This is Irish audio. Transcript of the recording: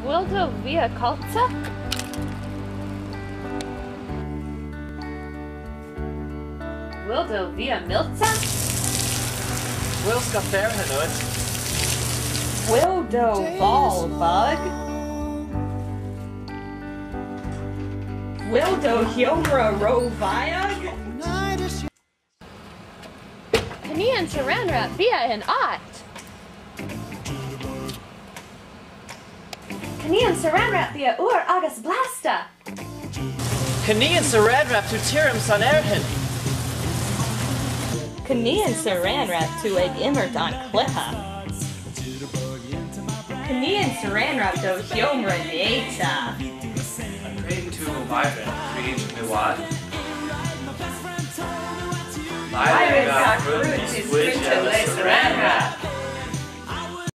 Bhfuil do bhia caillte? Bhfuil do bhia millte? Bhfuil scaiféartha uait? Bhfuil do bhall bog? Bhfuil do sheomra ró-bheag? Canian saranwrap via an áit. Canian saranwrap via úr agus blasta. Canian saranwrap tú tirim san airthin. Canian saranwrap tú ag imirt an cluiche. Canian saranwrap do sheomra néata. An gcreideann tú go bhfaigheann tríd i bhfad? Maireann gach rud níos faide le.